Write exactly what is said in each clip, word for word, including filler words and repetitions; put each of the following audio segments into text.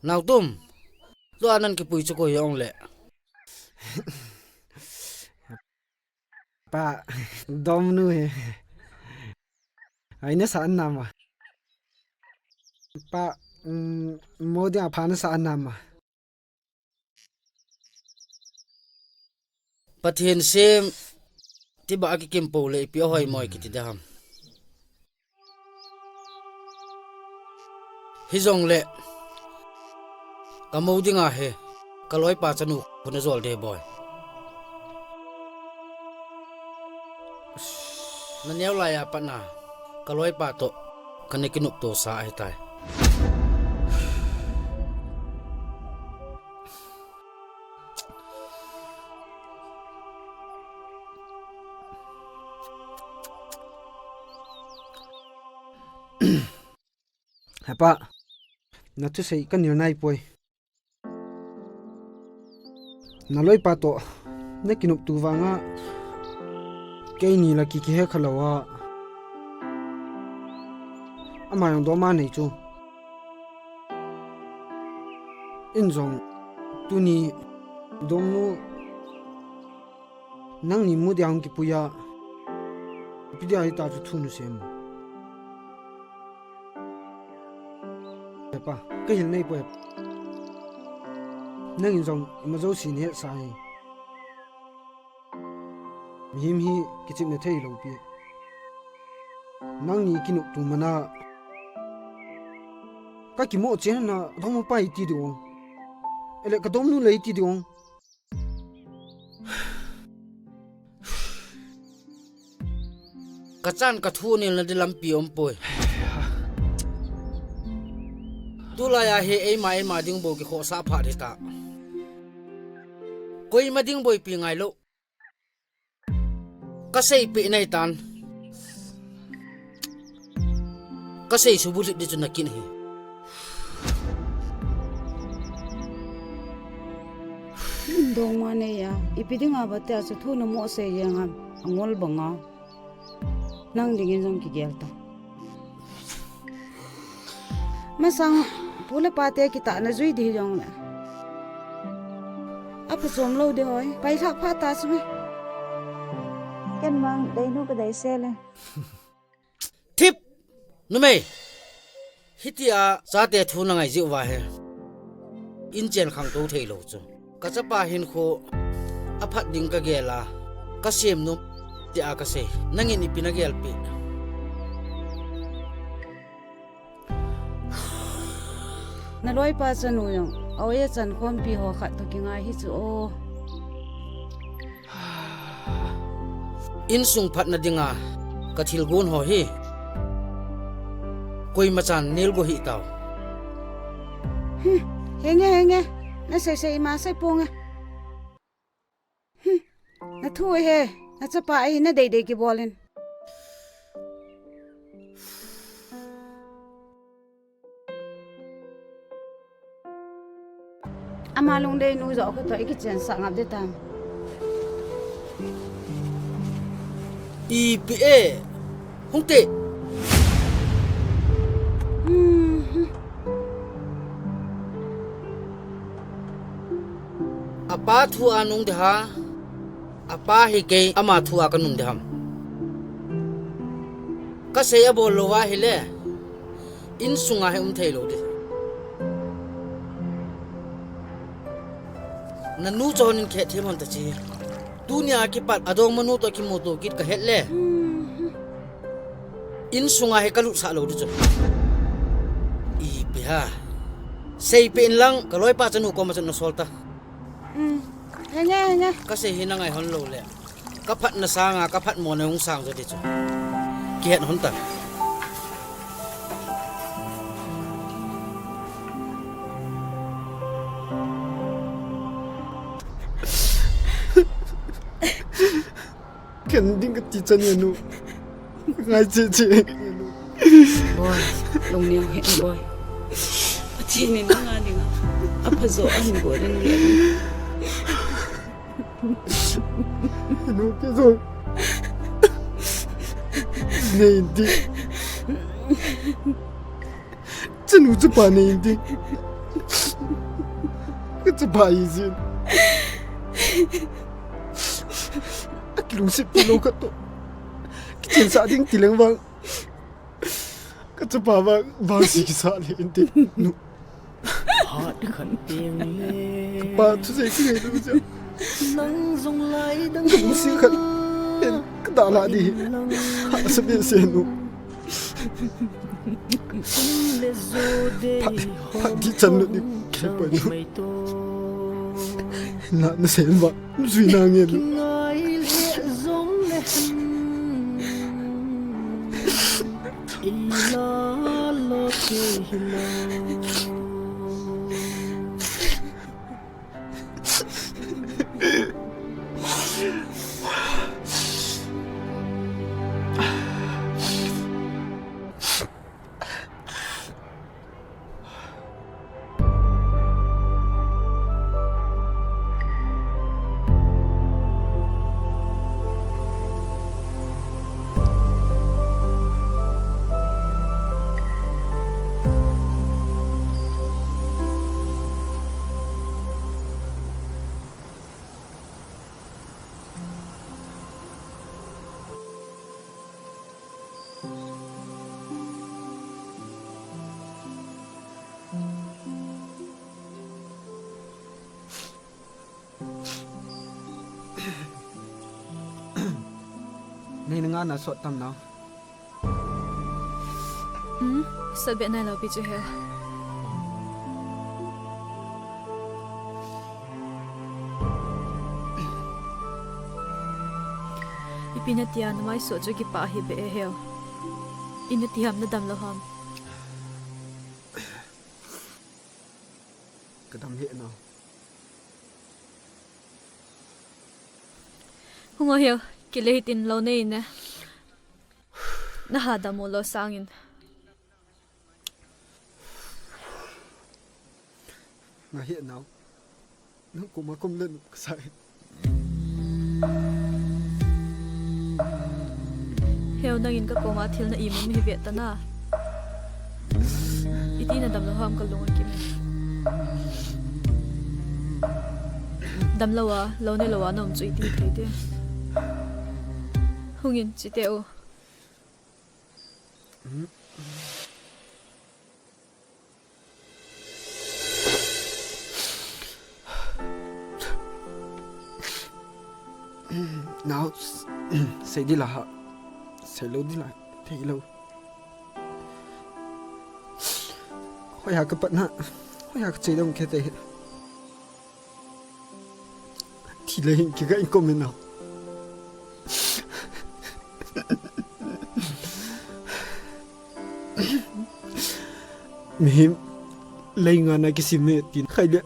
Naotum, tua nan kipui chu koi hung le? Pa, Domnu hi. Ai nasa an nam a. Pa, um, mo dia pha nasa an nam a. Pathen sem, tiba a kikim po le ipi ahoi moi kiti deham. Hijongle, ka mo dinga hi, ka loipa chanu khu na jol de boi. Na neo lai a pat na, ka loipa toh, ka na kinopto sa ahi tai. Hepa, na thusei ka nil nai poi. Na loipa toh, na kinopto vanga, keini la ki kihe kha lou a. Ama jong dom a nei chu. In jong, tuni, Domnu, nangni mu dia hung kipui a, ipi dia hita chu thu nu sem. Hepa, ka hil nei poi. Nangin jong ima jouse na het sa hi. Mihem hi kichepna thei lou pi. Nangni kinopto mana. Ka kimo chen na Domnu pa iti ding. Ele ka Domnu le iti ding. Ka chan ka thu nilna di lampi um poi. Tulai a hi eima, eima ding bou kikhohsah phat hita. Koima ding bou ipi ngai lou. Ka seipeh nai tan. Ka sei subulhit di chu na kin hi. Dongma nei a, ipi dinga ba tia chu thu na mo sei jeng ham, angol banga. Nang dingin jong kigel ta. Masang, pu le pa te kitahna jui di jong le. Apha som lou di hoi, pai lhah pha ta chu me. Ken mang, dei nu ka dei se le. Thip! Numei! Hitia chate thu na ngai jiu va he. In chen khangtou thei lou chu. Ka chapa hinkho aphat ding ka gel a, ka sem nom tia ka sei. Nangin ipi na gelpi. Na loipa chanu jong, a oi a chan khompi ho khat toh kingai hi chu o. Insung phatna dinga ka thilgon ho hi koima chan nel go hih tau. Hmm, henge, henge. Na sei sei ima sei ponge. Hmm, na thu he, na chapa ahi na dei dei kibolin. Ama lungdei nu joh kho toh i kichen sah ngap de tam. Ipi e, hung te. Hmm. Apa thu a nung de ha. Apa hi kei ama thu a ka nung de ham. Ka sei a bol lou a hile. Insunga hi um thei lou di. Na nu chon in khe them hon ta chi. Tunia kipat adongmanu toh kimuto kit ka het le. Insunga hi ka lutsah lou di chu. Ipi ha. Seipeh in lang ka loipa chanu koma chun na sol ta. Hmm. Henge, henge. Ka sei hi na ngai hon lou le. Ka phatna sanga, ka phatmona hung sang jo di chu. Kihet hon ta. Ken ding ka ti chan e nu. Ngai che che. Boi, lungneo hih in boi. Pathen in nang a dinga apha jo ahin bol in le. Nu kei jong nei in ti. Chanu chapa nei in ti. Ka chapa hi jin. Akilungset pi lou khat toh. Kichen sah ding ti leng vang. Ka chapa vang, vangse kisa le inte. Nu. Phat khat teng le. Kapa thusei kingai lou jeh a. Nang jong lai dang. Ka lungset khat. En ka dalha di. Hahsa behseh nu. Phat, phat di chan nu di. Kei pa nu. Na, na sei vang. Jui na ngen. Nei na nga na sot tam nau. Hmm, sot be nai lou pi chu he. Ipi na tia na mai sot chu kipa hi be e heu. I na ti ham na dam lou ham. Ka dam he nau. Hung o heu, kile hitin lou nei ne. Na ha dam u lou sangin. Nga he nau. Nang koma kom le nu ka sa e. Heu nangin ka koma thil na imum hi ve ta na. Iti na dam lou ham ka lung a kim. Dam lou a, lou ne lou a na um chu iti thei te. Hungin chi te u. Nau, sei di la ha, sei lou di la, thei lou. Hoiya ka patna, hoiya ka che dong khe te. Thi le hin kiga in kom in nau. Mihem leingan a kisim e tin khai le.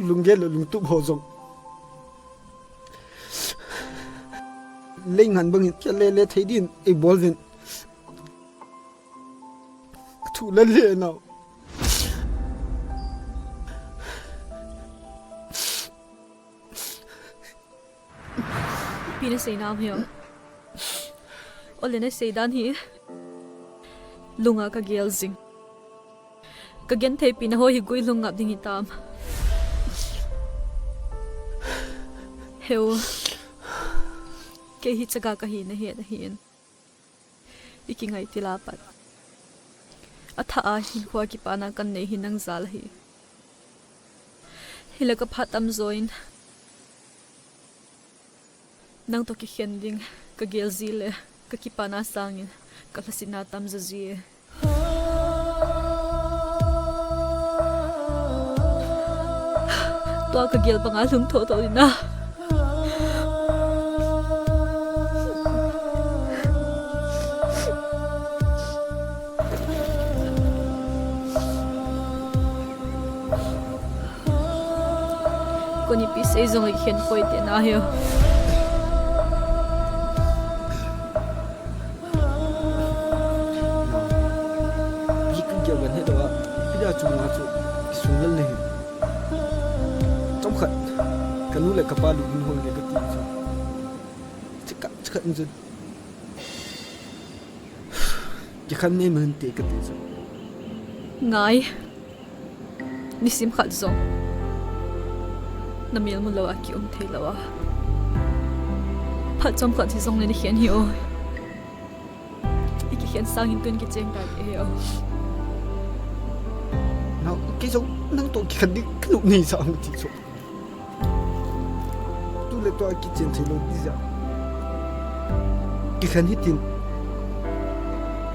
Lunggel le lungtup ho jong leingan bangin kia le le thei din ei bol vin. Ka thu la le nau. Ipi na sei nam hiu. Ole na sei dan hi. Lunga ka gel jing. Ka genthei pi na ho hi guilhung ngap ding hitam. Heu. Kei hi chaga ka hi na hi na hi in. I kingai til a pat. A tha a hinkho a kipana kan nei hi nang jal ahi. Hile ka phat tamjo in. Nang toh kikhen ding ka gel ji le ka kipana sangin ka lhasetna tamjo ji e. Tua ka gel banga lhung tho tho ding a. Kon ipi sei jong ikhen poi te na hiu. Hi ka gel ngan he doh a, ipi dia chunga chu kisunglel na hi. Chomkhat, ka nu le ka pa lunghin hol nge ka ti chu. Chikhat, chikhat in chun. Kikhen nei man te ka ti chu. Ngai. Nisim khat jong na mel mu lou a kium thei lou a. Phat chomkhat hijongle na khen hi o. I kikhen sangin tun kicheng tai e o. Nao, kei jong nang toh kikhen ding ka nop nei sa ang ti chu. Tu le tua kichen thei lou ti ja. Kikhen hitin.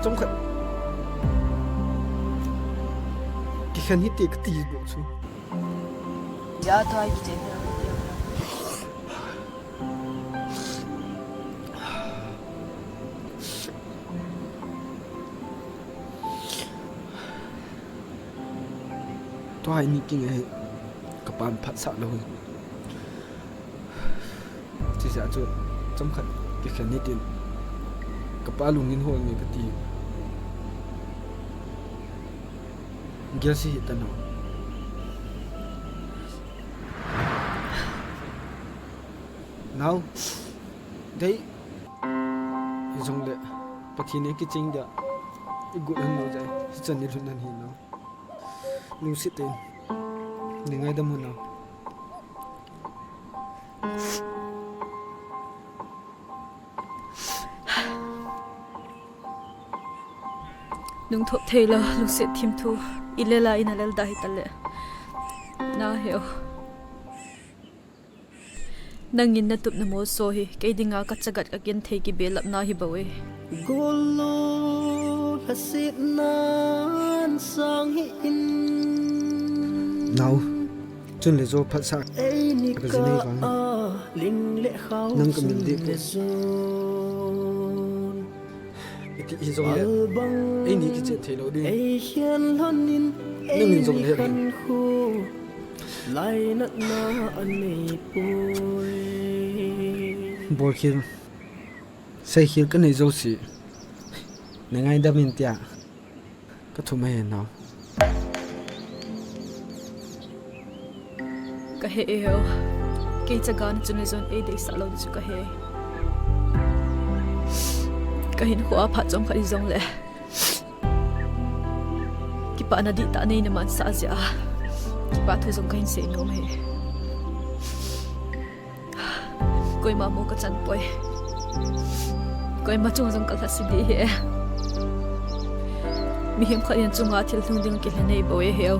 Chomkhat. Kikhen hite kati bou chu. Ja tua kichen thei lou ti. Tua hi ni kingai, ka pan phatsah lou hi. Chijeh chun, chomkhat kikhen hitin, ka pa lungin hol nge kati. Gel si hita nao. Nao. Dei. Hijongle, Pathen in kiching dia. I gut han lou jeh. Hichan ni lhun nan hi nao. Lungset in. Nei ngaidam un nao. Nungthop thei lou, lungset thim thu. I lel a, i na lel da hita le. Na he o. Nangin na tup na molso hi, kei dinga ka chagat ka genthei kibelap na hi bou e. Gol lou lhasetnan sang hi in. Nao, chun le jo phatsah. Ei ni ka ka ji nei vang. A ling le khao nang ka min chun dih le poi. Jon. Iti hijongle, ei ni kichen thei lou ding. Ei hian lhonin, nangin jong le hin. Lainatna a nei poi. Bolkhel, seikhel ka nei jouse, nei ngaidam in tia ka thum ahi nao. Ka he e o. Kei chaga na chun le jon ei deisah lou di chu ka he. Ka hinkhoa phat chomkhat hijongle, kipana dihtah nei na mansah jeh a, kipa thu jong ka hin sei nom e. Koima mo ka chan poi. Koima chunga jong ka lhaset di hi e. Mihem khat in chunga thil lhung ding kilhen nei bou e he o.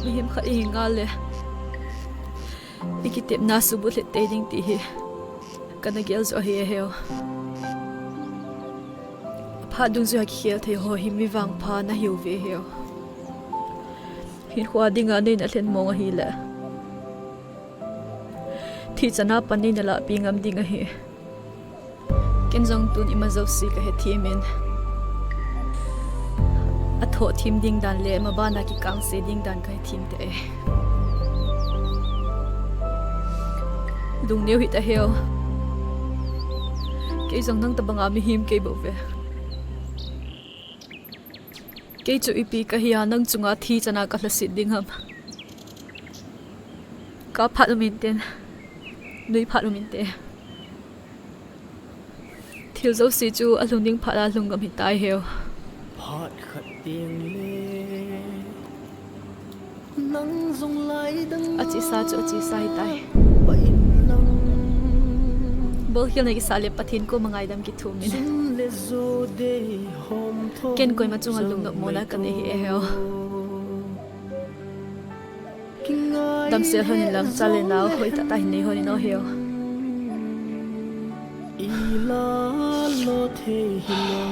Mihem khat i hi nga le, i kitepna subut lhit tei ding ti hi ka na gel joh ahi e he o. Phat dungjuia kikhel thei ho hi mi vangpha na hiu ve he o. Hinkhoa dinga nei na lhen mong ahile, thi chana pan nei na lahpi ngam ding ahi. Ken jong tun ima jouse ka hethem in, a thoh thim ding dan le mabana kikangse ding dan ka hethem te e. Lungneo hita he o. Kei jong nang tabanga mihem kei bou ve. Kei chu ipi ka hi a, nang chunga thi chana ka lhaset ding ham? Kap phat um inte, nui phat um inte. Thil jouse chu a lhung ding phat a lhung ngam hitai he o. Phat khat teng le nang jong lai dang a chesa chu a chesa hitai. Pa in lang. Bolkhel na kisa le Pathen koma ngaidam kithum in. Chun le jo dei hom thom. Ken koima chunga lungnop mona ka nei hi e he o. Damsel hon in lang, cha le nao hoitah tah hin nei hon in o he o. I la lo thei hi lo.